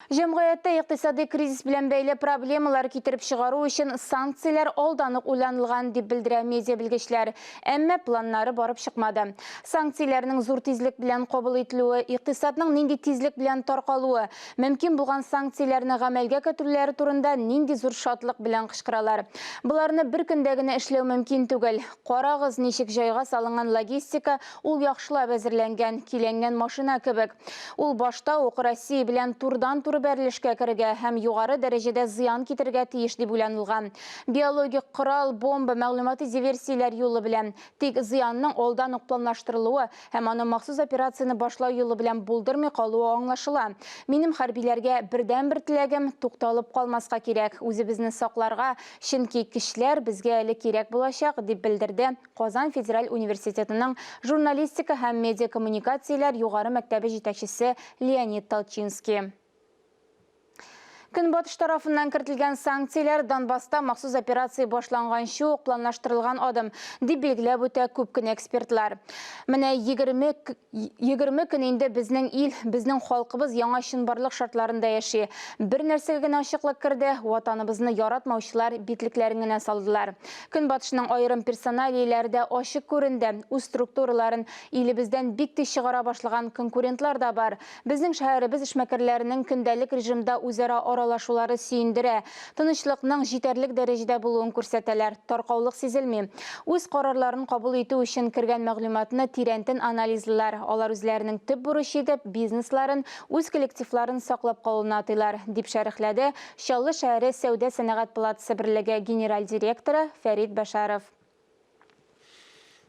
Җәмгыятьтә икътисадый кризис белән бәйле проблемалар китереп чыгару өчен санкцияләр алдан ук уйланылган, дип белдерә медиа белгечләр. Әмма планнары барып чыкмады. Санкцияләрнең зур тизлек белән кабул ителүе, икътисадның нинди тизлек белән таркалуы, мөмкин булган санкцияләрне гамәлгә кертүләре турында нинди зур шатлык белән кычкыралар. Боларны бер көндә генә эшләү мөмкин түгел. Карагыз, ничек җайга салынган логистика, ул яхшылап әзерләнгән, көйләнгән машина кебек. Ул башта ук Россия белән турыдан-туры бәрелешкә керергә һәм югары дәрәҗәдә зыян китерергә тиеш дип уйланылган. Биологик корал, бомба, мәгълүмати диверсияләр юлы белән. Тик зыянның алдан ук планлаштырылуы һәм аны махсус операцияне башлау юлы белән булдырмый калуы аңлашыла. Минем хәрбиләргә бердәнбер теләгем, тукталып калмаска кирәк, үзебезне сакларга, чөнки кешеләр безгә әле кирәк булачак, дип белдерде Казан федераль университетының журналистика һәм медиакоммуникацияләр югары мәктәбе җитәкчесе Леонид Толчинский. Көнбатыш тарафыннан кертелгән санкцияләр Донбасста махсус операция башланганчы ук планлаштырылган адым, дип билгеләп үтә күп кенә экспертлар. Менә 20 20 көн инде безнең ил, безнең халкыбыз яңа чынбарлык шартларында яши. Бер нәрсәгә генә ачыклык керде, Ватаныбызны яратмаучылар битлекләрен генә салдылар. Көнбатышның аерым персоналияләре дә ачык күренде, үз структураларын илебездән бик тиз чыгара башлаган конкурентлар да бар. Безнең шәһәребез эшмәкәрләренең көндәлек режимда үзара аралашулары сөендерә. Тынычлыкның җитәрлек дәрәҗәдә булуын күрсәтәләр, таркаулык сизелми. Үз карарларын кабул итү өчен кергән мәгълүматны тирәнтен анализлыйлар. Алар үзләренең төп бурычы итеп бизнесларын, үз коллективларын саклап калуны атыйлар, дип шәрехләде Чаллы шәһәре Сәүдә-сәнәгать палатасы берлеге генераль директоры Фәрит Бәшәров.